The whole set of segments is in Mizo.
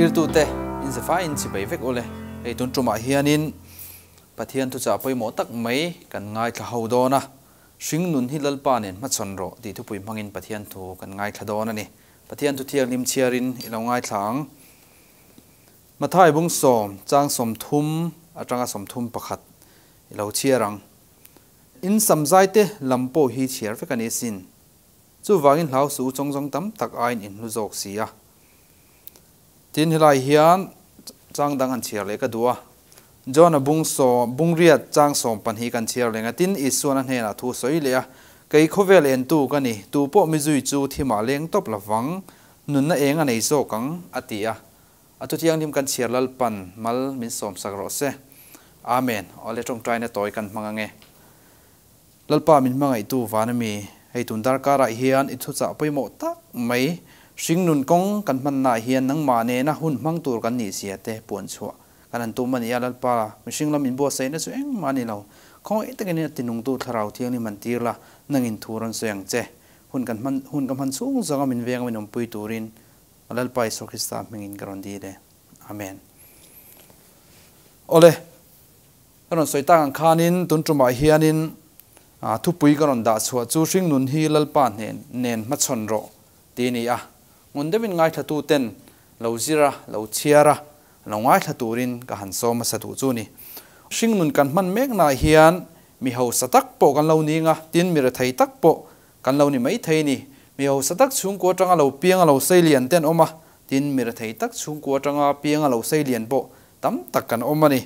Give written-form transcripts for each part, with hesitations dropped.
Thlirtute in zefaiin chipei vek ule. Hei tun tumah hianin Pathian thuchah pawimawh tak mai kan ngaithla ho dawn a, Hringnun hi Lalpa nen hmachhawn rawh tih thupui hmangin Pathian thu kan ngaithla dawn a ni. Pathian thu thianghlim chhiarin i lo ngaithla ang. Mathai bung sawm, chang 30 atanga 31 i lo chhiar ang. In samzaite lam pawh hi chhiar vek a ni asin. Chuvangin hlau suh u chawngzawng tam tak aiin in hlu zawk si a. Tin, helai hian chang dang han chhiar leh ka duh a. John-a bung sawm, bung riat chang 12 kan chhiar leng a. Tin, Isuan a hnenah thu sawi leh a, Kei khawvel entu ka ni, tu pawh mi zui chu thimah leng tawp lo vang, nunna eng a nei zawk ang, a ti a. A thu thianghlim kan chhiar Lalpan mal min sawmsak rawh se. Amen. Awle tawngtaina tawi kan hmang ange. Lalpa min hmangaihtu van ami, hei tun darkarah hian i thuchah pawimawh tak mai, hringnun kawng kan hmannaah hian nangmah nena hun hmang tur kan nih zia te puan chhuah kan han tum a ni a, Lalpa mihring lam inbuatsaihna chu engmah a ni lo, khawngaih takin a tinungtu thlarau thianghlim han tir la, nangin thu rawn sawi ang che, hun kan hman hun ka hman chhung zawnga min venga min awmpui turin Lalpa Isua Krista hmingin ka rawn dil e. Amen. Awle. Ka rawn sawi tak ang khanin tun tumah hianin thupui ka rawn dah chhuah chu Hringnun hi Lalpa hnen nen hmachhawn rawh tih a ni a. Ngun deuhin ngaithlatuten lo zir a, lo chhiar a, lo ngaithla turin ka han sawm hmasa duh chu a ni. Hringnun kan hman meknaah hian mi hausa tak pawh kan lo ning a, tin mi rethei tak pawh kan lo ni maithei a ni. Mi hausa tak chhungkua atanga lo piang a lo sei lian te an awm a, tin mi rethei tak chhungkua atanga piang a lo sei lian pawh tam tak kan awm a ni.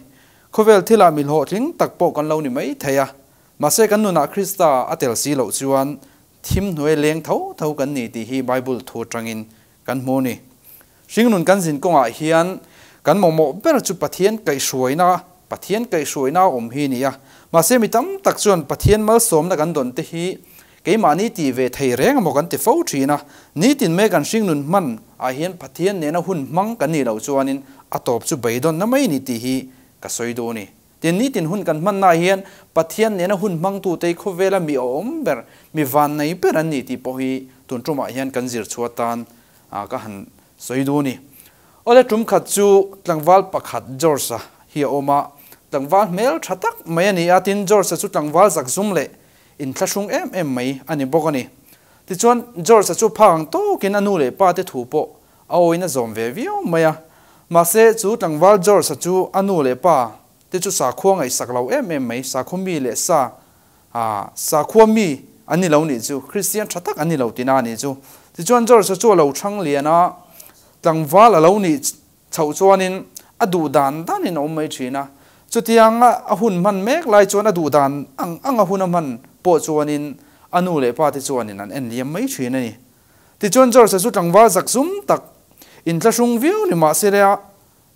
Khawvel thilah mi hlawhtling tak pawh kan lo ni mai thei a, mahse kan nunah Krista a tel si loh chuan thim hnuai leng tho tho kan ni tih hi Bible thu atangin kan hmu a ni. Hringnun kan zin kawngah hian kan mawhmawh ber chu Pathian kaihhruaina, Pathian kaihhruaina a awm hi a ni a, mahse mi tam tak chuan Pathian malsawmna kan dawn te hi keimahni tih ve thei reng emaw kan ti fo thin a, nitin mai kan hringnun hman ah hian Pathian nena hun hmang kan nih loh chuanin a tawp chu beidawnna mai a ni tih hi ka sawi duh a ni. Tin, nitin hun kan hmannaah hian Pathian nena hun hmangtute hi khawvela mi awm ber, mi vannei ber an ni tih pawh hi tun tumah hian kan zir chhuah tan ka han sawi duh a ni. Awle tum khat chu tlangval pakhat George-a hi a awm a, tlangval hmel tha tak mai a ni a, tin George-a chu tlangval zakzum leh inthlahrung em em mai a ni bawk a ni. Tichuan George-a chu phak ang tawkin a nu leh pa te thu pawh a awin a zawm ve viau mai a. Mahse chu tlangval George-a chu a nu leh pa te chu sakhua ngaihsak lo em em mai, sakhua mi leh sa, sakhua mi an ni lo nih chu, Kristian tha tak an ni lo tina a nih chu. Tichuan George-a chu a lo thang lian a, tlangval a lo nih chhoh chuanin a duh dan danin a awm mai thin a. Chutianga a hun hman mek lai chuan a duh dan ang ang a hun a hman pawh chuanin a nu leh pa te chuanin an en liam mai thin a ni. Tichuan George-a chu tlangval zak zum tak inthlahrung viau ni mahse leh a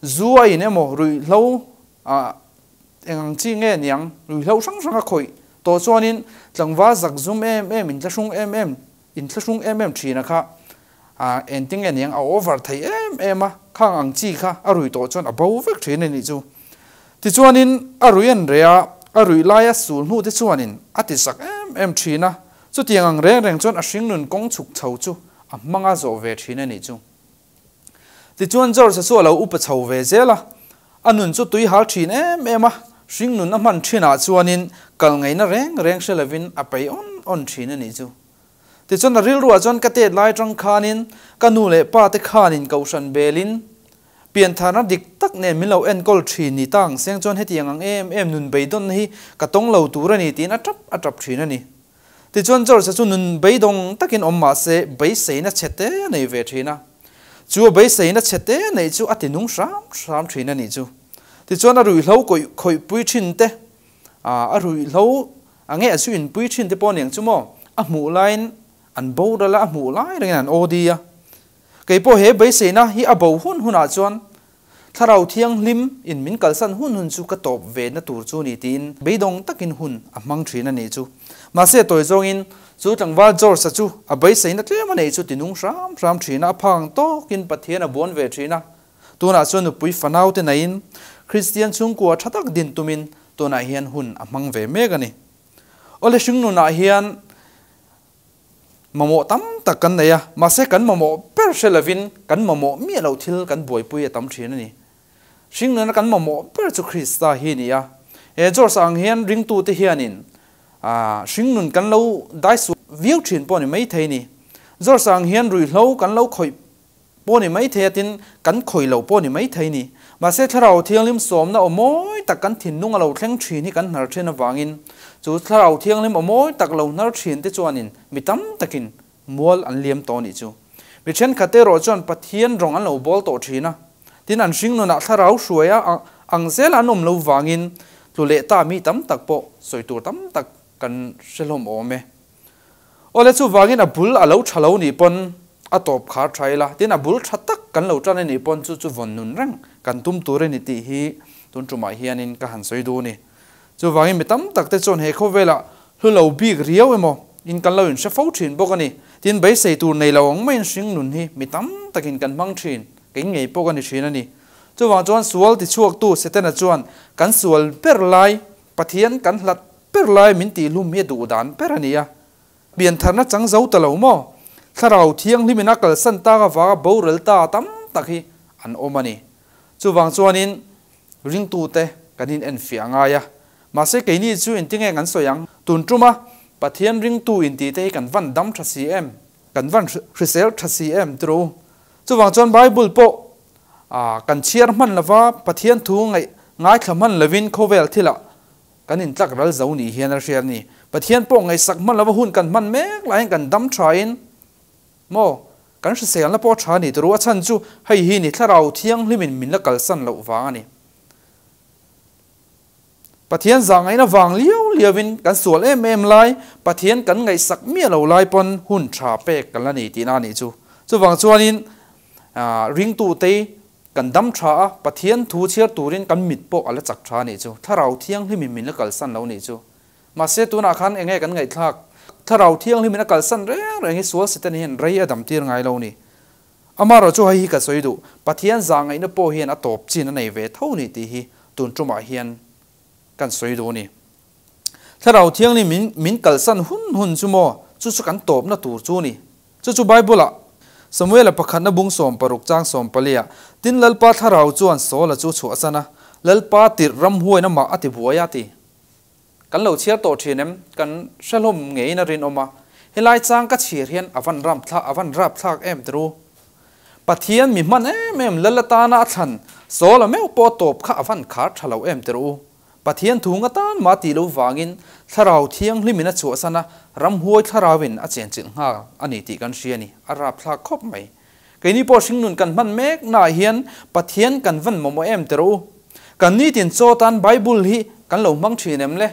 zu a in emaw ruihhlo ah eng ang chi nge niang ruihhlo hrang hrang a khawih tawh chuanin tlangval zak zum em em inthlahrung em em inthlahrung em em thin a kha ah engtin nge niang a over thei em em a khang ang chi kha a rui tawh chuan a bo vek thin a nih chu. Tichuanin a rui an reh a, a ruih laia sul hnu te chuanin a ti zak em em thin a, chutiang ang reng reng chuan a hringnun kawng chhuk chho chu a hmanga zawh ve thin a nih chu. Tichuan George-a chu a lo upa chho ve zel a, a nun chu tui hal thin em em a, hringnun a hman thinah chuanin kal ngaihna reng reng hre lovin a pei awn awn thin a nih chu. Tichuan a rilruah chuan ka tet lai atang khanin ka nu leh pa te khanin kohhran belin Piantharna dik tak nen min lo enkawl thin ni ta ang seng chuan hetiang ang em em nun beidawnna hi ka tawng lo tur a ni tiin a tap a tap thin a ni. Tichuan George-a chu nun beidawng takin awm mah se beiseina chhe te a nei ve thin a. Chu a beiseina chhe te neih chu a ti nung hram hram thin a nih chu. Tichuan a ruihhlo kawih khawihpui thin te, a ruihhlo a nge a zu inpui thin te pawh a niang chu maw, a hmuh laiin an boral a, a hmuh lai rengin an aw di a. Kei pawh he beiseina hi a bo hun hunah chuan Thlarau Thianghlim in min kalsan hun hun chu ka tawp ve na tur chu ni tiin beidawng takin hun a hmang thin a nih chu. Mahse tawi zawngin chu tlangval George-a chu a beiseina tlem a neih chu tinung hram hram thin a, a phang tawkin Pathian a buan ve thin a. Tunah chuan nupui fanau te naiin Kristian chhungkua tha tak din tumin tunah hian hun a hmang ve mek a ni. Awle hringnunah hian. Mamawh tam tak kan nei a, mahse kan mamawh ber hre lovin kan mamawh miah loh thil kan buaipui a tam thin a ni. Hringnuna kan mamawh ber chu Krista hi a ni a. He George ang hian ringtute hianin hringnun kan lo dai sual viau thin pawh a ni maithei a ni. George ang hian ruihhlo kan lo khawih pawh a ni maithei a, tin kan khawih loh pawh a ni maithei a ni. Mahse Thlarau Thianghlim sawmna aw mawi tak kan thinlung a lo thleng thin hi kan hnar thin avangin chu Thlarau Thianghlim aw mawi tak lo hnar thin te chuanin mi tam takin mual an liam tawh a nih chu. Mi thenkhat erawh chuan Pathian rawng an lo bawl tawh thin a, tin an hringnunah Thlarau hruaia ang zela an awm lo vangin tlu leh ta mi tam tak pawh sawi tur tam tak kan hre hlawm awm e. Awle chuvangin a bul a lo tha lo nih pawn a tawp khar tha ila, tin a bul tha tak kan lo tan a nih pawn chu chu vawn nun reng kan tum tur a ni tih hi tun tumah hianin ka han sawi duh a ni. Chuvangin mi tam tak te chuan he khawvelah hlu lo bik riau emaw in kan lo inhre fo thin bawk a ni. Tin beisei tur nei lo ang maiin hring nun hi mi tam takin kan hmang thin, kei ngei pawh ka ni thin a ni. Chuvang chuan sual tichhuaktu Setana chuan kan sual ber lai Pathian kan hlat ber lai min tihhlum hi a duh dan ber a ni a. Piantharna chang zo ta lo maw? Thlarau Thianghlimin a kalsan tak avanga boral ta tam tak hi an awm a ni. Chuvang chuanin ringtute kan inenfiah a ngai a. Mahse keini chu engtinge kan sawi ang? Tun tuma Pathian ringtu intihte hi kan van dam tha si em? Kan van hrisel tha si em tiraw u? Chuvang chuan Bible pawh kan chhiar hman lova Pathian thu ngaih ngaithla hman lovin khawvel thilah kan intlak ral zo nih hian a hriat a ni. Pathian pawh ngaihsak hman lova hun kan hman mek laiin kan dam thain maw kan hriselna pawh a tha a ni turu a chhan chu hei hi ni thlarau thianghlimin min la kalsan loh vang a ni. Pathian zahngaihna vang liau liauin kan sual em em lai, Pathian kan ngaihsak miah lo lai pawn hun tha pek kan la nei tihna a nih chu. Chuvang chuanin ringtute kan dam tha a, Pathian thu chhiar turin kan mit pawh a la chak tha a nih chu. Thlarau Thianghlimin min la kalsan lo nih chu. Mahse tunah khan eng nge kan ngaihthlak? Thlarau Thianghlimin a kalsan reng reng hi sual Satan hian rei a dam tir ngai lo ni. Amaherawh chu hei hi ka sawi duh, Pathian zahngaihna pawh hian a tawp chin a nei ve tho ni tih hi tun tumah hian kan sawi duh a ni. Thlarau Thianghlim min min kalsan hun hun chu maw, chu chu kan tawpna tur chu a ni. Chu chu Bible-ah Samuela pakhatna bung 60 chang 14-ah, Tin Lalpa Thlarau chuan Saula chu chhuahsan a, Lalpa tirh ramhuain amah a ti buai a ti. Kan lo chhiar tawh thin em? Kan hre hlawm ngeiin a rinawm a, helai chang ka chhir hian a van ram thlak a van rap thlak em tiru. Pathian mi hman em em lal atana a thlan Saula meuh pawh a tawp kha a van khar tha lo em tiru. Pathian thu nga tan mah tih lo vangin Thlarau Thianghlimin a chhuahsan a, ramhuai thlarauin a chenchilh nghal a ni tih kan hria a ni, a rap thlak khawp mai. Keini pawh hringnun kan hman mek naah hian Pathian kan van mamawh em teh rawh u. Kan nitin chaw tan Bible hi kan lo hmang thin em le?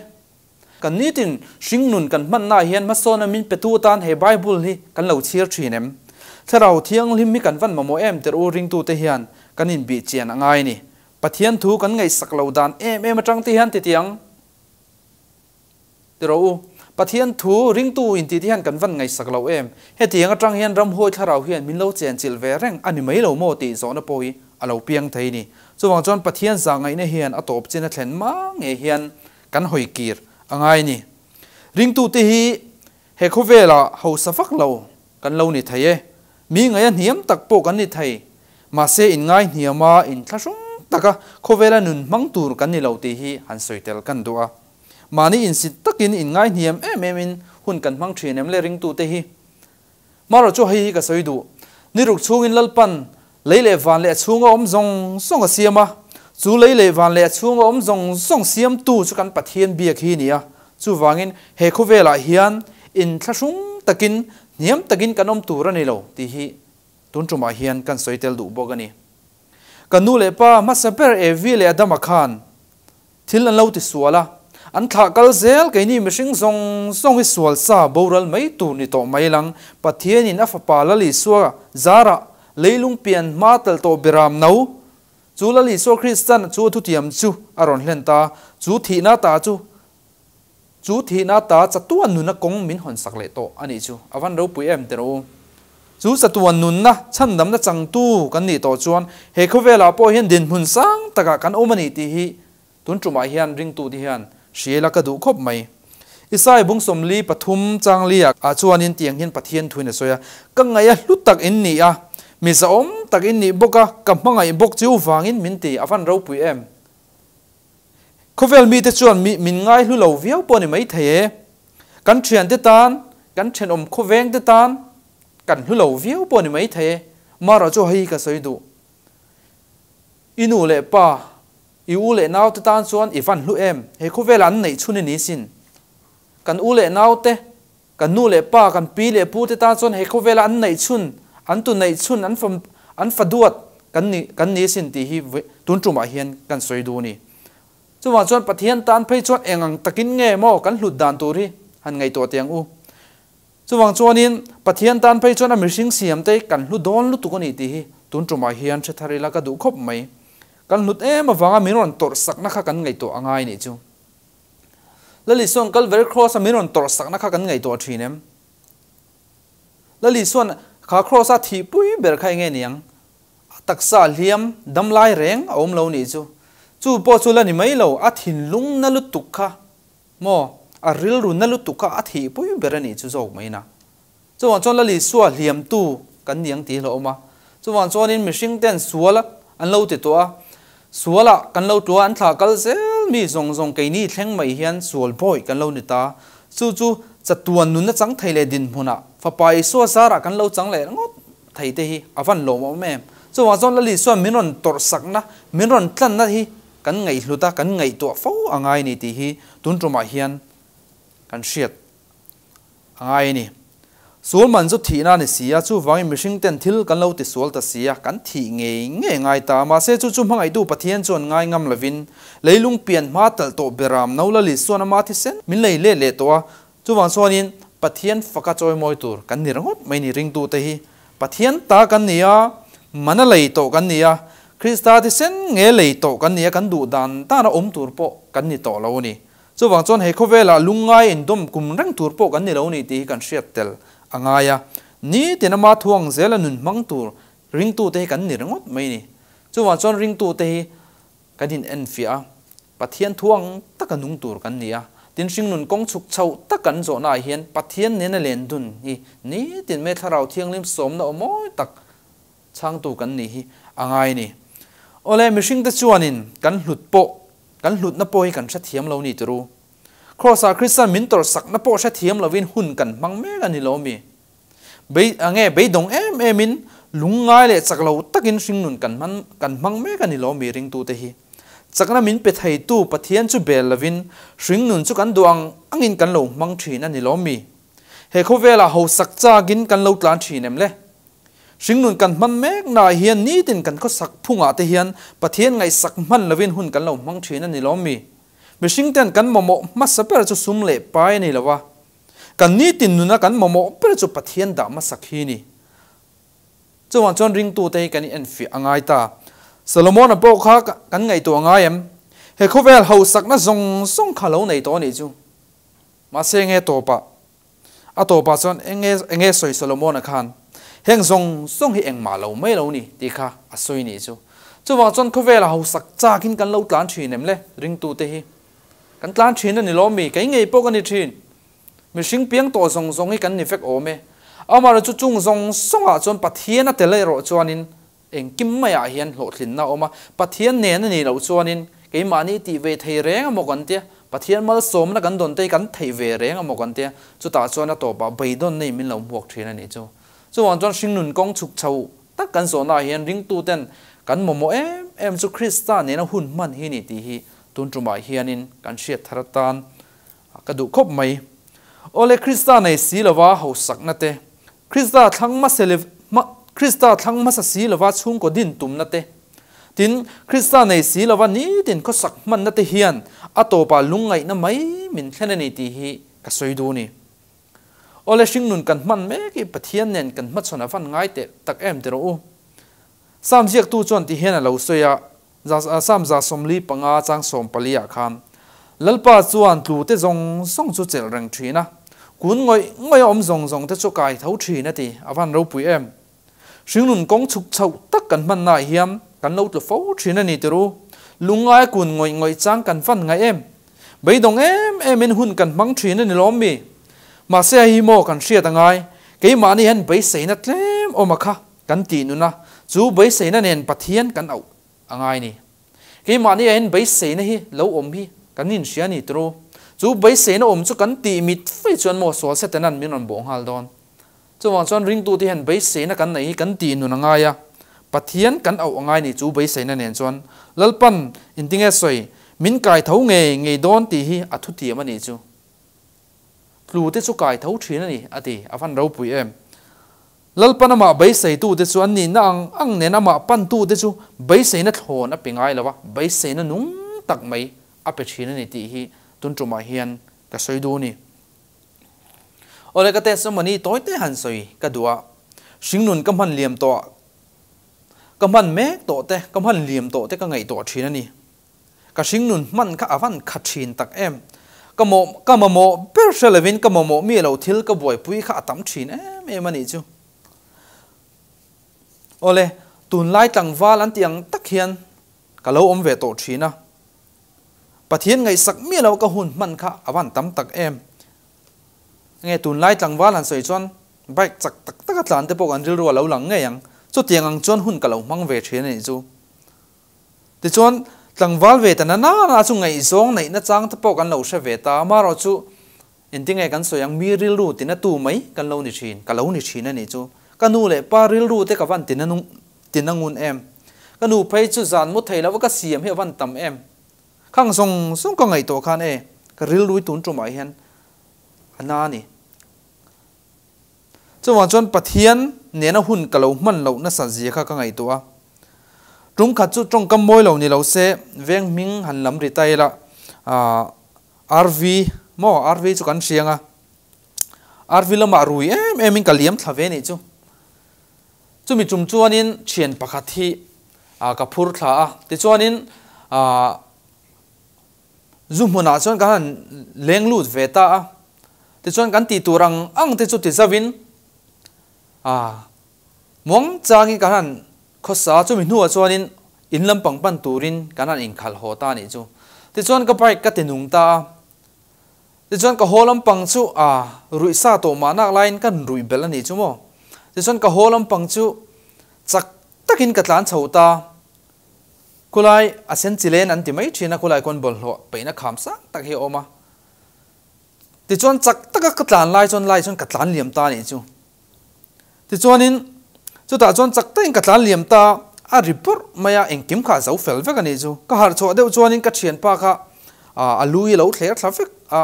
Kan nitin hringnun kan hman naah hian hmasawna min petu atan he Bible hi kan lo chhiar thin em? Thlarau Thianghlim hi kan van mamawh em teh rawh u ringtute hian kan inbih chian a ngai ni. Pathian thu kan ngaihsak lo dan em em atang te hian titiang. Ti rawh u, Pathian thu ringtu in tih te hian kan van ngaihsak lo em? Hetiang atang hian ramhuai thlarau hian min lo chenchilh ve reng a ni mai lo maw tih zawhna pawh hi a lo piang thei ni. Chuvang chuan Pathian zahngaihna hian a tawp chin a thlen ma nge hian kan hawi kir a ngai ni. Ringtute hi he khawvelah hausa vak lo kan lo ni thei e. Mi ngaih a hniam tak pawh kan ni thei. Mahse inngai hniama inthlahrung taka khawvela nun hmang tur kan ni lo tih hi han sawi tel kan duh a. Mahni insit takin inngai hniam em em in hun kan hmang thin em le ringtute hi. Marawh chu hei hi ka sawi duh. Ni ruk chhungin Lalpan lei leh van leh a chhunga awm zawng zawng a siam a. Chu lei leh van leh a chhunga awm zawng zawng siamtu chu kan Pathian biak hi a ni a. Chuvangin he khawvelah hian inthlahrung takin hniam takin kan awm tur a ni lo tih hi tun tumah hian kan sawi tel duh bawk a ni. Ka nu leh pa hmasa ber Evi leh Adama khan Thil an lo ti sual a, an thlah kal zel keini mihring zawng zawng hi sual sa boral mai tur ni tawh mai lang, Pathianin a fapa Lal Isua zarah leilung pian hma tel tawh biram no chu Lal Isua Kristan chu a thutiam chu a rawn hlen ta, chu thihna ta chu chu thihna ta chatuan nuna kawng min hawn sak leh tawh a nih chu a van ropui em teh rawh u. Chu chatuan nunna chhandamna changtu kan nih tawh chuan he khawvelah pawh hian dinhmun sang takah kan awm a ni tih hi tun tumah hian ringtute hian hriaila ka duh khawp mai. Isai bung 43 chang li ah chuanin tiang hian Pathian thuin a sawi a, Ka ngaih a hlu tak in ni a, mi zahawm tak in nih bawk a, ka hmangaih bawk chu vangin min ti a van ropui em? Khawvel mite chuan mi min ngai hlu lo viau pawh a ni maithei e. Kan thiante tan, kan thenawm khawvengte tan kan hlu lo viau pawh a ni maithei e. Marawh chu hei ka sawi duh. I nu leh pa, i u leh naute tan chuan i van hlu em? He khawvela an neih chhun i ni sin. Kan u leh naute, kan nu leh pa, kan pi leh pu te tan chuan he khawvela an neih chhun, an tu neih chhun, an fa an fa duat kan ni kan ni sin tih hi tun tumah hian kan sawi duh a ni. Chuvang chuan Pathian tan phei chuan eng ang takin nge maw kan hlut dan tur hi han ngaihtuah teh ang u. Chuvang chuanin Pathian tan phei chuan a mihring siamte kan hlu dawn lutuk a ni tih hi tun tumah hian hre thar ila ka duh khawp mai. Kan hlut em avanga min rawn tawrh sakna kha kan ngaihtuah a ngai nih chu. Lal Isuan Calvary Cross a min rawn tawrh sakna kha kan ngaihtuah thin em? Lal Isuan kha Cross a thihpui ber kha enge niang? A taksa hliam dam lai reng a awm lo nih chu. Chu pawh chu la ni mai lo, a thinlung na lutuk kha maw, a rilru na lutuk kha a thihpui ber a nih chu zawk mai na. Chuvang chuan Lal Isua hliamtu kan ni ang tih hlauhawm a. Chuvang chuanin mihring ten sual an lo ti tawh a, sualah kan lo tua an thlah kal zel mi zawng zawng keini thleng mai hian sual bawi kan lo ni ta. Chu chu chatuan nunna chang thei leh dinhmunah Fapa Isua zarah kan lo chang leh ngawt thei te hi a van lawmawm em. Chuvang chuan Lal Isua min rawn tawrhsakna, min rawn tlanna hi kan ngaihhlut a, kan ngaihtuah fo a ngai ni tih hi tun tumah hian kan hriat A ngai a ni. Sual man chu thihna a ni si a, chuvangin mihring ten thil kan lo tisual ta si a, kan thih ngei ngei ngai ta. Mahse chu chu hmangaihtu Pathian chuan ngai ngam lovin leilung pian hma talh tawh beram no la Lisuan ama thisen min lei let leh tawh a, chuvang chuanin Pathian faka chawimawi tur kan ni ringawt mai ni ringtute hi Pathian ta kan ni a, mana lei tawh kan ni a, Krista thisen nge lei tawh kan ni a, kan duh dan dana awm tur pawh kan ni tawh lo a ni. Chuvang chuan he khawvelah lungngai indawm kum reng tur pawh kan ni lo ni tih hi kan hriat tel a ngai a. Nitin ama thuang zela nun hmang tur ringtute hi kan ni ringawt mai ni. Chuvang chuan ringtute hi kan in enfiah a, Pathian thuang taka nung tur kan ni a. Tin hringnun kawng chhuk chhoh tak kan zawhnaah hian Pathian nena len dun hi nitin mai Thlarau Thianghlim sawmna aw mawi tak chhangtu kan nih hi a ngai ni. Awle mihringte chuanin kan hlut pawh Kan hlutna pawh hi kan hrethiam lo ni turu. Kraws-ah Kristian min tawrhsakna pawh hrethiam lovin hun kan hmang mek a ni lo mi? Bei a nge beidawng em emin lungngai leh chak lo takin hringnun kan hman kan hmang mek a ni lo mi ringtute hi? Chakna min pe theitu Pathian chu bel lovin hringnun chu kan duh ang angin kan lo hmang thin a ni lo mi? He khawvelah hausak chakin kan lo tlan thin em le? Hringnun kan hman mek naah hian nitin kan khawsak phungah te hian Pathian ngaihsak hman lovin hun kan lo hmang thin a ni lawm mi? Mihring ten kan mamawh hmasa ber chu sum leh pai a ni lo a, kan nitin nuna kan mamawh ber chu Pathian dah hmasak hi ni. Chuvang chuan ringtute hi kan inenfiah a ngai ta. Solomon-a pawh kha kan ngaihtuah ngai em? He khawvel hausakna zawng zawng kha lo nei tawh a nih chu. Mahse nge tawpah A tawpah chuan enge enge sawi Solomon-a khan heng zawng zawng hi engmah lo mai lo ni tih kha a sawi nih chu. Chuvang chuan khawvela hausak chakin kan lo tlan thin em le ringtute hi. Kan tlan thin a ni lawm mi? Kei ngei pawh ka ni thin. Mihring piang tawh zawng zawng hi kan ni vek awm e. Amaherawhchu chu chung zawng zawngah chuan Pathian a tel erawh chuanin Engkim maiah hian hlawhtlinna a awm a, Pathian nen a nih loh chuanin keimahni tih ve thei reng a maw kan tia, Pathian malsawmna kan dawn te hi kan theih ve reng a maw kan tia, chutah chuan a tawpah beidawn nei min lo hmuak thin a nih chu. Chuvang chuan hringnun kawng chhuk chho tak kan zawhnaah hian ringtuten kan mamawh em em chu Krista nena hun hman hi ni tih hi tun tumah hianin kan hriat thar atan ka duh khawp mai. Awle Krista nei si lova hausakna te, Krista thlang hmasa le hma Krista thlang hmasa si lova chhungkaw din tumna te, tin, Krista nei si lova nitin khawsak hmanna te hian a tawpah lungngaihna mai min thlen a ni tih hi ka sawi duh a ni. Awle hringnun kan hman mek hi Pathian nen kan hmachhawn a van ngai teh tak em ti rawh u. Psalm ziaktu chuan ti hian a lo sawi a, Psalm 145 chang 14 ah khan, Lalpa chuan tlute zawng zawng chu chelh reng thin a, kun ngawih ngawih a awm zawng zawng te chu kai tho thin a ti, a van ropui em. Hringnun kawng chhuk chhoh tak kan hmannaah hian kan lo tlu fo thin a ni ti ru. Lungngai kun ngawih ngawih chang kan van ngaih em. Beidawng em em in hun kan hmang thin a ni lawm mi? Mahse a hi maw kan hriat a ngai, keimahni hian beiseina tlem awm a kha kan tih nun a, chu beiseina nen Pathian kan auh a ngai ni. Keimahni ah hian beiseina hi lo awm hi kan inhria a ni turu. Chu beiseina awm chu kan tih mit fei chuan maw sual Setanan min rawn bawh nghal dawn. Chuvang chuan ringtute hian beiseina kan neih hi kan tih nun a ngai a, Pathian kan auh a ngai ni chu beiseina nen chuan Lalpan intinge sawi min kai tho ngei ngei dawn tih hi a thutiam a nih chu. Tlu te chu kai tho thin a ni a ti, a van ropui em. Lalpan amah beiseitute chu an nihna ang ang nen amah pantute chu beiseina thlawn a pe ngai lo a, beiseina nung tak mai a pe thin a ni tih hi tun tumah hian ka sawi duh a ni. Awle ka testimony tawi te han sawi ka duh a, hringnun ka hman liam tawh ah ka hman mek tawh te, ka hman liam tawh te ka ngaihtuah thin a ni. Ka hringnun hman kha a van kha thin tak em. Ka mawh ka mamawh ber hre lovin ka mamawh mi lo thil ka buaipui kha a tam thin em em a nih chu. Awle, tunlai tlangval an tih ang tak hian ka lo awm ve tawh thin a. Pathian ngaihsak miah lo ka hun hman kha a van tam tak em. Nge tunlai tlangval han sawi chuan bike chak tak tak a tlan te pawh kan rilru a lo lang ngei ang. Chutiang ang chuan hun ka lo hmang ve thin a nih chu. Tichuan tlangval ve ta na na chu ngaihzawng neihna chang te pawh kan lo hre ve ta. Amaherawh chu engtinge kan sawi ang mi rilru tina tu mai kan lo ni thin, ka lo ni thin a nih chu. Ka nu leh pa rilru te ka van tina nung Tin a ngun em? Ka nu phei chu zan mu thei lova ka siam hi a van tam em? Khang zawng zawng ka ngaihtuah khan e, ka rilrui tun tumah hian a na a ni. Chuvang chuan Pathian nena hun ka lo hman loh nasa zia kha ka ngaihtuah a. Tum khat chu tawngkam mawi lo ni lo se, veng hming han lam ri ta ila, RV maw RV chu kan hriang a, RV lamah rui em em in ka liam thla ve nih chu. Chumi chung chuanin thian pakhat hi ka phur thla a, tichuanin zu hmunah chuan kan han leng lut ve ta a, tichuan kan tih tur ang ang te chu ti zauhin muang changin kan han khawsa a, chumi hnuah chuanin in lampang pan turin kan han inkhalh haw ta a nih chu. Tichuan ka bike ka ti nung ta a, Tichuan ka haw lampang chu a ruih sa tawh mah nak laiin ka ruih belh a nih chu maw. Tichuan ka haw lampang chu chak takin ka tlan chho ta. Khulai a sen chi len an ti mai thin a, khulai khawn bawlhhlawh peihna kham sang tak hi a awm a. Tichuan chak taka ka tlan lai chuan lai chuan ka tlan liam ta a nih chu. Tichuanin chutah chuan chak takin ka tlan liam ta a ri pawrh mai a, engkim kha a zo fel vek a nih chu. Ka harh chhuah deuh chuanin ka thianpa kha a lu hi a lo thler thla vek a,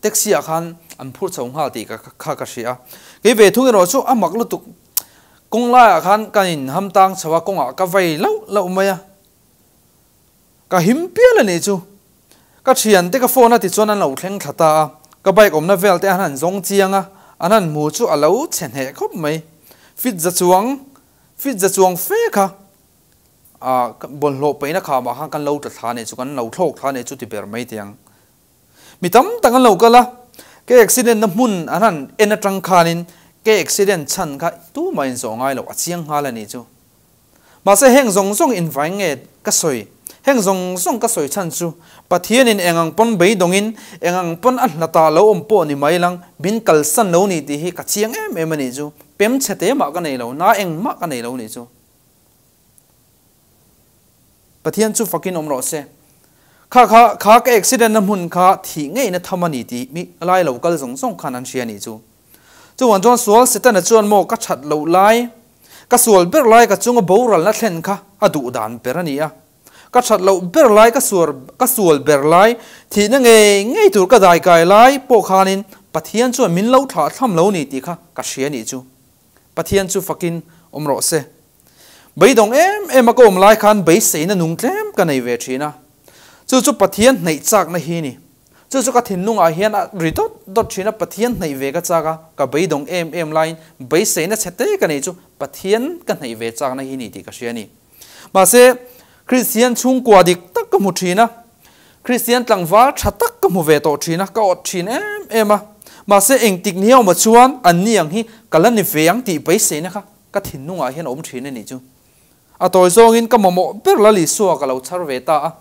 taxi ah khan an phur chho nghal tih kha ka hria a. Kei ve thung erawh chu a mak lutuk, kawng laiah khan ka inham tang chho a, kawngah ka vei lauh lauh mai a. Ka him pial a nih chu. Ka thiante ka phone a tichuan an lo thleng thla ta a, ka bike awmna vel te an han zawng chiang a, an han hmu chu a lo chhe hneh khawp mai. Fit za chuang, fit za chuang fe kha ah bawlhhlawh paihna khamah khan kan lo tla thla nih chu, kan lo thlawk thla nih chu ti ber mai teh ang. Mi tam tak an lo kal a, ka accident na hmun an han en atang khanin ka accident chhan kha tumah in zawh ngai lo, a chiang nghal a nih chu. Mahse heng zawng zawng invai nge ka sawi? Heng zawng zawng ka sawi chhan chu Pathianin eng ang pawn beidawngin, eng ang pawn a hlatah lo awm pawh ni mai lang, min kalsan lo ni tih hi ka chiang em em a nih chu. Pem chhe te mah ka nei lo, na engmah ka nei lo nih chu. Pathian chu fakin awm rawh se. Kha kha kha ka accident na hmun kha thih ngeina tham a ni tih mi lai lo kal zawng zawng khan an hria a nih chu. Chuan chuan sual Setana chuan maw ka that loh lai, ka sual ber lai ka chunga boralna thlen kha a duh dan ber a ni a. Ka that loh ber lai, ka suar ka sual ber lai, thihna ngei ngei tur ka dai kai lai pawh khanin Pathian chuan min lo thlah thlam lo ni tih kha ka hria nih chu. Pathian chu fakin awm rawh se. Beidawng em em a ka awm lai khan beiseina nung tlem ka nei ve thin a. Chu chu Pathian hnaih chakna hi ni. Chu chu ka thinlungah hian a ri dawt dawt thin a, Pathian hnaih ve ka chak a, ka beidawng em em laiin beiseina chhe te ka nei chu Pathian ka hnaih ve chakna hi ni tih ka hria a ni. Mahse, Kristian chhungkua dik tak ka hmu thin a, Kristian tlangval tha tak ka hmu ve tawh thin a, ka awt thin em em a. Mahse, engtik ni awmah chuan an ni ang hi ka la ni ve ang tih beiseina kha ka thinlungah hian a awm thin a nih chu. A tawi zawngin ka mamawh ber Lal Isua ka lo chhar ve ta a.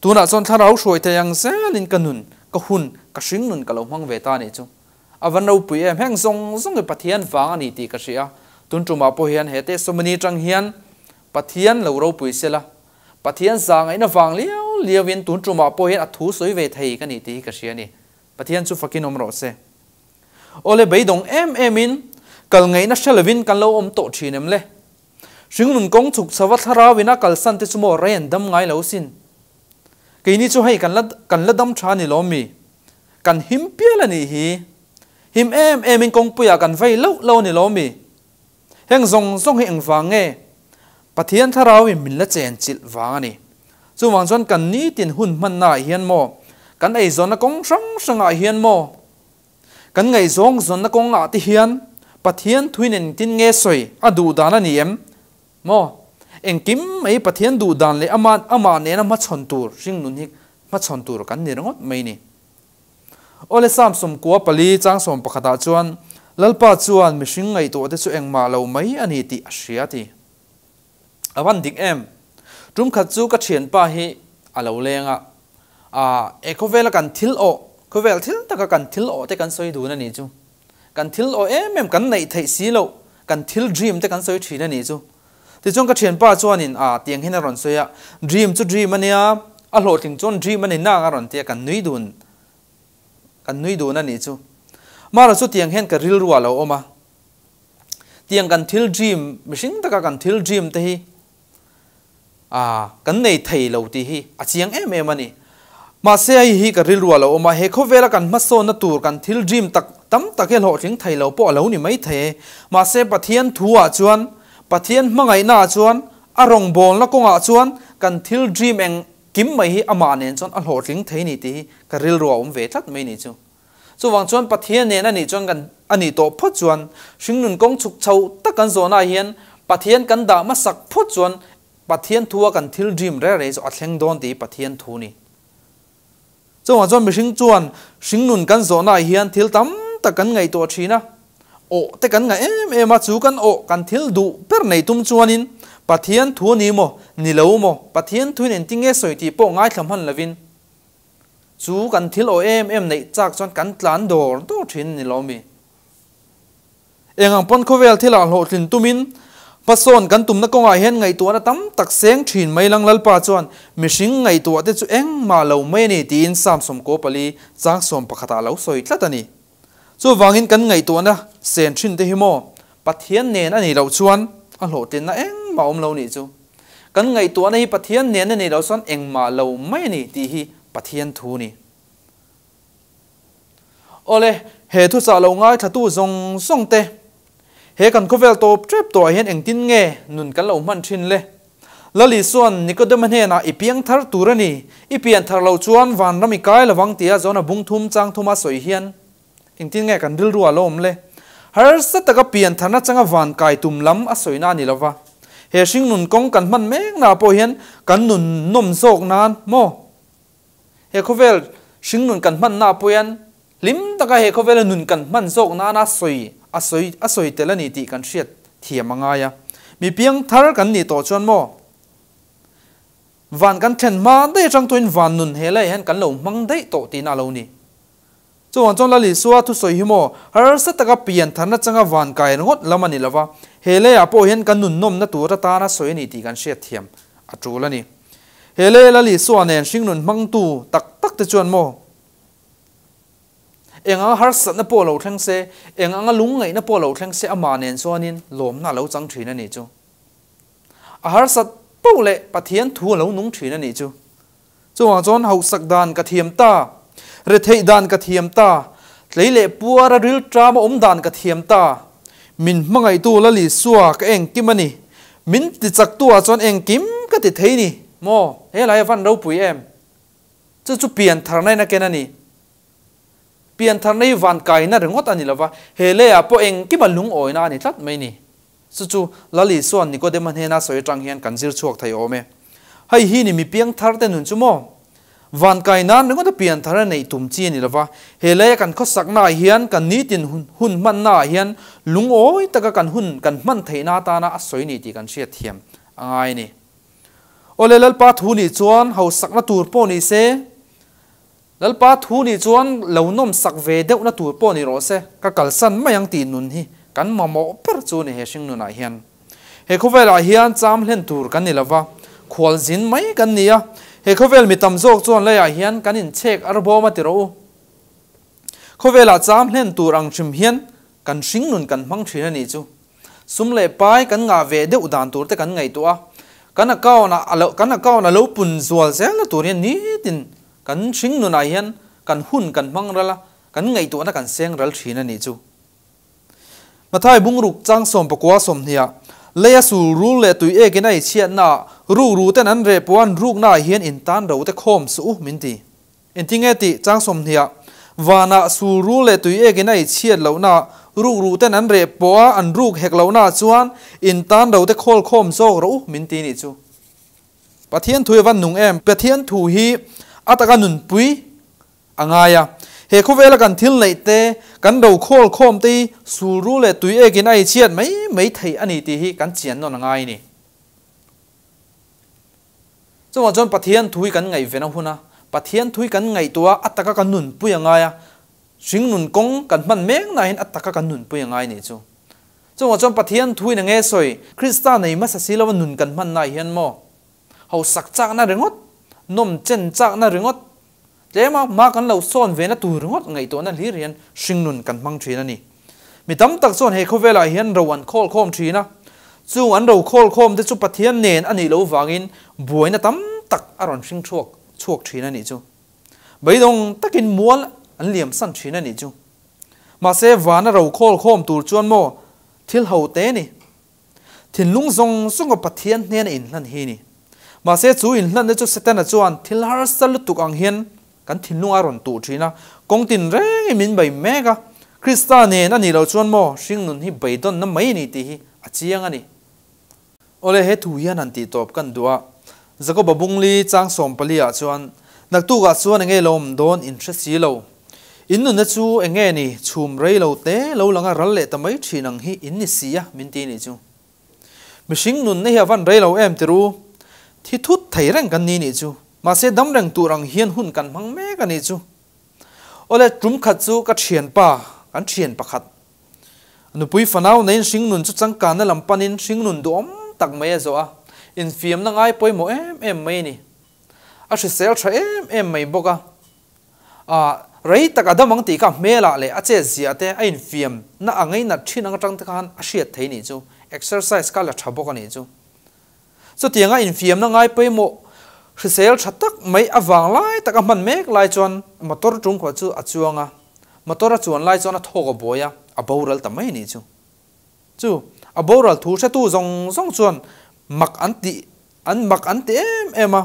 Tunah chuan thlarau hruai thei ang zelin ka nun, ka hun, ka hring nun ka lo hmang ve ta a nih chu. A van ropui em, heng zawng zawng hi Pathian vang a ni tih ka hria. Tun tumah pawh hian he testimony atang hian Pathian lo ropui sela, Pathian zahngaihna vang liau liauin tun tumah pawh hian a thu sawi ve thei ka ni tih hi ka hria a ni. Pathian chu fakin awm rawh se. Awle beidawng em emin kal ngaihna hre lovin kan lo awm tawh thin em le? Hringnun kawng chhuk chhova thlarauin a kalsan te chu maw rei an dam ngai lo sin. Keini chu hei kan la kan la dam tha ni lawm mi? Kan him pial a nih hi. Him em emin kawngpuiah kan vei loh lo a ni lawm mi? Heng zawng zawng hi engvang nge? Pathian thlarauin min la chen chilh vang a ni. Chuvang chuan kan nitin hun hmannaah hian maw, kan eizawnna kawng hrang hrangah hian maw, kan ngaihzawng zawnna kawngah te hian Pathian thuin engtin nge sawi a duh dan a ni em? Maw? Engkim mai Pathian duh dan leh ama amah nena hmachhawn tur hringnun hi hmachhawn tur kan ni ringawt mai ni. Awle Sam 14 chang 11 ah chuan Lalpa chuan mihring ngaihtuah te chu engmah lo mai a ni tih a hria ti. A van dik em? Tum khat chu ka thianpa hi a lo leng a, a e khawvela kan thil awh, khawvel thil taka kan thil awh te kan sawi dun a nih chu. Kan thil awh em em kan neih theih si loh, kan thil dream te kan sawi thin a nih chu. Tichuan ka thianpa chuanin a tiang hian a rawn sawi a, dream chu dream a nia, a hlawhtling chuan dream a ni nang a rawn ti a, kan nui dun, kan nui dun a nih chu. Mara chu tiang hian ka rilru ah lo awm a, tiang kan thil dream, mihring taka kan thil dream te hi a kan nei thei lo tih hi a chiang em em a ni. Mahse hei hi ka rilru ah lo awm a, he khawvela kan hmasawnna tur kan thil dream tak tam tak hi hlawhtling thei lo pawh a lo ni mai thei e. Mahse Pathian thu ah chuan, Pathian hmangaihna ah chuan, a rawngbawlna kawngah chuan kan thil dream eng kim mai hi amah nen chuan a hlawhtling thei ni tih hi ka rilru ah awm ve tlat mai ni chu. Chuvang chuan Pathian nen a nih chuan kan a nih tawh phawt chuan hringnun kawng chhuk chho tak kan zawhnaah hian Pathian kan dah hmasak phawt chuan Pathian thua kan thil dream reng reng chu a thleng dawn tih hi Pathian thu ni. Chuvang chuan mihring chuan hringnun kan zawhnaah hian thil tam tak kan ngaihtuah thin a, awh te kan ngah em em a, chu kan awh kan thil duh ber nei tum chuanin Pathian thu a ni maw, ni lo maw, Pathian thuin engtinge sawi tih pawh ngaithla hman lovin Chu kan thil aw em em neih chak chuan kan tlan dawr dawr thin a ni lo mi? Eng ang pawn khawvel thilah hlawhtlin tumin hmasawn kan tumna kawngah hian ngaihtuahna tam tak seng thin mai lang Lalpa chuan mihring ngaihtuah te chu engmah lo mai a ni tiin Psalm 14 chang 11 ah lo sawi tlat a ni. Chuvangin kan ngaihtuahna sen thin te hi maw Pathian nen a nih loh chuan a hlawhtlinna engmah awm lo nih chu. Kan ngaihtuahna hi Pathian nen a nih loh chuan engmah lo mai a ni tih hi Pathian thu ni. Awle, he thuchah lo ngaithlatu zawng zawng te, he kan khawvel tawp tep tawhah hian engtin nge nun kan lo hman thin le? Lali chuan Nikodema hnenah i piang thar tur a ni, i pian thar loh chuan vanram i kai lovang tia Jona bung thum chang thuma sawi hian engtin nge kan rilru a lo awm le? Harsa taka pian tharna changa van kai tum lam a sawina a ni lova, he hringnun kawng kan hman meknaah pawh hian kan nun nawm zawk nan maw? He khawvel hringnun kan hmannaah pawh hian hlim taka he khawvela nun kan hman zawk nana sawi a sawi a sawi tel a ni tih kan hriat thiam a ngai a. Mi piang thar kan nih tawh chuan maw van kan then hma daih atang tawhin van nun he laiah hian kan lo hmang daih tawh tihna a lo ni. Chuvang chuan Lalisua thusawi hi maw harsa taka pian tharna changa van kai ringawt lam a ni lova, he leiah pawh hian kan nun nawmna tur atana sawi a ni tih kan hriat thiam a tul a ni. He lei Lalisua nen hringnun hmangtu tak tak te chuan maw eng anga harsatna pawh lo thleng se, eng anga lungngaihna pawh lo thleng se amah nen chuanin lawmna a lo chang thin a nih chu. A harsat poh leh Pathian thu a lo nung thin a nih chu. Chuvang chuan hauhsak dan ka thiam ta, retheih dan ka thiam ta, tlei leh puara ril tama awm dan ka thiam ta. Min hmangaihtu Lalisua ka engkim a ni. Min tichaktu ah chuan engkim ka ti thei ni maw? He lai a van ropui em? Chu chu pian tharna in a ken a ni. Pian tharna hi van kaina ringawt a ni lova, he leiah pawh engkima lungawina a ni tlat mai ni. Chu chu Lalisua Nikodema hnena sawi atang hian kan zir chhuak thei awm e. Hei hi ni mi piang thar te nun chu maw? Van kai nan ringawt a pian thar a neih tum chi a ni lova, he leia kan khawsakna ah hian kan nitin hun hmanna ah hian lungawi taka kan hun kan hman theihna atana a sawi ni tih kan hriat thiam a ngai a ni. Awle Lalpa thu nih chuan hausakna tur pawh ni se, Lalpa thu nih chuan lo nawmsak ve deuhna tur pawh ni rawh se, ka kalsan mai ang tih nun hi kan mamawh ber chu a ni he hring nunah hian. He khawvelah hian cham hlen tur kan ni lova, khual zin mai kan ni a, he khawvel mi tam zawk chuan leiah hian kan inchhek ar bawm a ti rawh u. Khawvelah cham hlen tur ang hrim hian kan hring nun kan hmang thin a nih chu. Sum leh pai kan ngah ve deuh dan tur te kan ngaihtuah a, kan account ah alo kan account a lo pun zual zel na tur hian nitin kan hring nunah hian kan hun kan hmang ral a, kan ngaihtuahna kan seng ral thin a nih chu. Mathai bungruk chang 19 20 leia sul rul leh tui ekin a ichhiatna ah rukru ten an reh pawh an rukna ah hian in tan ro te khawm suh u min ti. Engtinge tih chang 20 vanah sul rul leh tui ekin a ichhiat lohna ah rukru ten an reh pawh a an ruk hek lohna ah chuan in tan ro te khawl khawm zawk rawh u min ti nih chu. Pathian thu hi a van nung em? Pathian thu hi a taka nunpui a ngai a. He khawvela kan thil neih te, kan ro khawl khawm te hi sul ru leh tui ekin a ichhiat mai mai thei a ni tih hi kan chian nawn a ngai a ni. Chuvang chuan Pathian thu hi kan ngaihven a hun a, Pathian thu hi kan ngaihtuah a, a taka kan nunpui a ngai a, hringnun kawng kan hman mek nain a taka kan nunpui a ngai nih chu. Chuvang chuan Pathian thu in a nge sawi, Krista nei hmasa si lova nun kan hman naah hian maw, hausak chakna ringawt, nawm chen chakna ringawt, tlema hma kan lo sawn ve na tur ringawt ngaihtuahna hlir hian hringnun kan hmang thin a ni. Mi tam tak chuan he khawvelah hian ro an khawl khawm thin a, chung an ro khawl khawm te chu Pathian nen a nih loh vangin buaina tam tak a rawn hring chhuak chhuak thin a nih chu. Beidawng takin mual an liam san thin a nih chu. Mahse vana ro khawl khawm tur chuan maw thil ho te ni. Thinlung zawng zawnga Pathian hnena inhlan hi ni. Mahse chu inhlanna chu Setana chuan thil harsa lutuk ang hian kan thinlung a rawn tuh thin a, kawng tin rengin min bei mek a. Krista nen a nih loh chuan maw hringnun hi beidawnna mai a ni tih hi a chiang a ni. Awle he thu hian han tih tawp kan duh a, Jakoba bungli chang 14 ah chuan, Naktukah chuan enge lo awm dawn in hre si lo. In nunna chu enge ni, chhum rei lo te lo langa ral leh ta mai thin ang hi in ni si a, min ti nih chu. Mihring nunna hi a van rei lo em ti ru. Thi thut thei reng kan ni nih chu. Mahse dam reng tur ang hian hun kan hmang mek a nih chu. Awle tum khat chu ka thianpa, kan thian pakhat. Nupui fanau neiin hringnun chu changkanna lam panin hringnun duhawm tak mai a zawh a, infiamna ngai pawimawh em em mai a ni. A hrisel tha em em mai bawk a. A rei tak a dam ang tih kha hmelah leh a chet ziah te a infiam na a ngainat thin ang atang te khan a hriat thei nih chu. Exercise kha la tha bawk a nih chu. Chutianga infiamna ngai pawimawh hrisel tha tak mai avang lai tak a hman mek lai chuan motor tungkhuah chu a chuang a, motor a chuan lai chuan a thawk a buai a, a boral ta mai a nih chu. Chu a boral thu hretu zawng zawng chuan mak an tih an mak an ti em em a.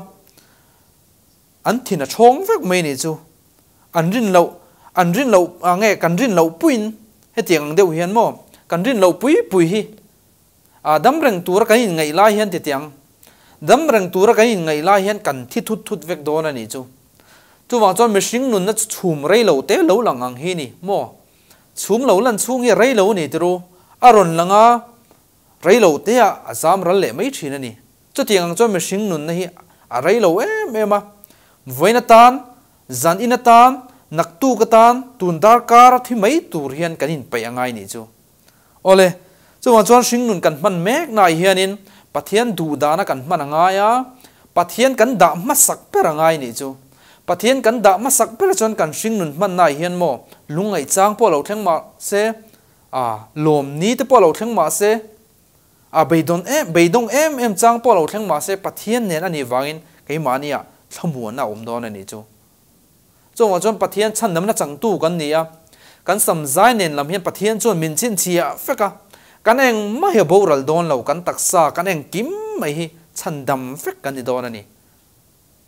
An thin a chhawng vek mai nih chu. An rin loh, an rin loh ah nge kan rin loh puiin hetiang ang deuh hian maw kan rin loh pui pui hi ah dam reng tura kan inngaih lai hian titiang dam reng tura kan inngaih lai hian kan thi thut thut vek dawn a nih chu. Chuvang chuan mihring nunna chu chhum rei lo te lo lang ang hi ni maw. Chhum lo lan chhung hi rei lo a ni tiru. A rawn lang a, rei lo te ah a zam ral leh mai thin a ni. Chutiang ang chuan mihring nunna hi a rei lo em em a, vawiin atan, zan in atan, naktuk atan, tun darkar a thi mai tur hian kan inpeih a ngai nih chu. Awle, chuvang chuan hringnun kan hman mek naah hianin Pathian duhdana kan hman a ngai a, Pathian kan dah hmasak ber a ngai nih chu. Pathian kan dah hmasak ber chuan kan hringnun hman naah hian maw lungngaihchang pawh lo thleng mah se, a lawm ni te pawh lo thleng mah se, A beidawn em, beidawng em em chang pawh lo thleng mahse Pathian nen a nih vangin keimahniah thlamuanna a awm dawn a nih chu. Chungah chuan Pathian chhandamna changtu kan ni a, kan samzai nen lam hian Pathian chuan min chhinchhiah vek a, kan engmah hi a boral dawn lo, kan taksa, kan engkim mai hi chhandam vek kan ni dawn a ni.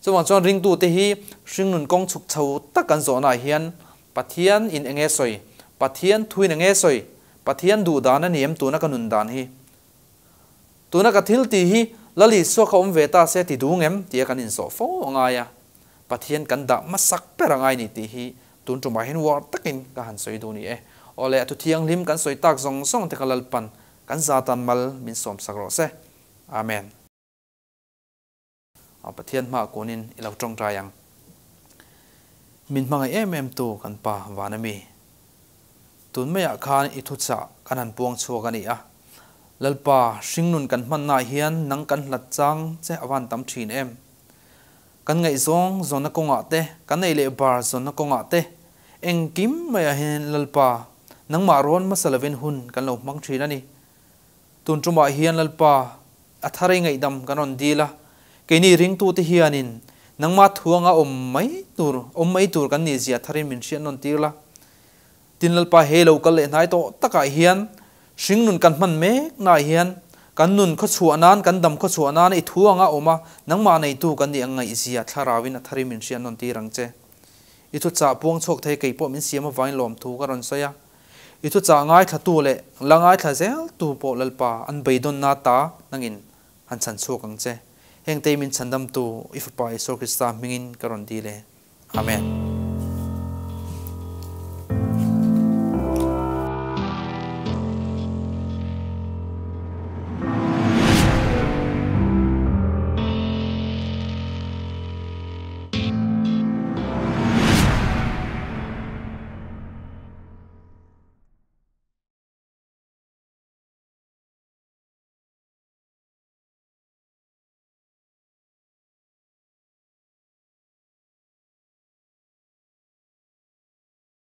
Chuvang chuan ringtute hi hringnun kawng chhuk chho tak kan zawhnaah hian Pathian in enge sawi, Pathian thuin enge sawi, Pathian duh dan a ni em tuna ka nun dan hi? Tuna ka thil tih hi Lal Isua kha awm ve ta se ti duh ngem tia kan insawh fo a ngai a, Pathian kan dah hmasak ber a ngai ni tih hi tun tumah hian uar takin ka han sawi duh ni e. Awle a thu thianghlim kan sawi tak zawng zawng te kha Lalpan kan zatan mal min sawmsak rawh se. Amen. Pathian hmaah kunin i lo tawngtai ang. Min hmangaih em em tu kan Pa van ami. Tun maiah khan i thuchah kan han puang chhuak a ni a. Lalpa, hringnun kan hmannaah hian nang kan hlat chang che a van tam thin em? Kan ngaihzawng zawnna kawngah te, kan ei leh bar zawnna kawngah te, engkim maiah hian Lalpa, nangmah rawn hmasa lovin hun kan lo hmang thin a ni. Tun tumah hian Lalpa, a thar ei ngaihdam kan rawn dil a, keini ringtute hianin nangmah thuanga awm mai tur, awm mai tur kan nih zia tharin min hriat nawn tir la. Tin Lalpa he lo kal leh hnai tawh takah hian hringnun kan hman mek naah hian kan nun khawchhuah nan, kan dam khawchhuah nan i thu anga awm a, nangmah neitu kan nih ang ngaihzia thlarauin a tharin min hriat nawn tir ang che. I thuchah puang chhuak thei kei pawh min siam avangin lawmthu ka rawn sawi a. I thuchah ngaithlatu leh la ngaithla zeltu pawh Lalpa an beidawnna ta nangin han chhan chhuak ang che. Hengte min chhandamtu i Fapa Isua Krista hmingin ka rawn dil e. Amen.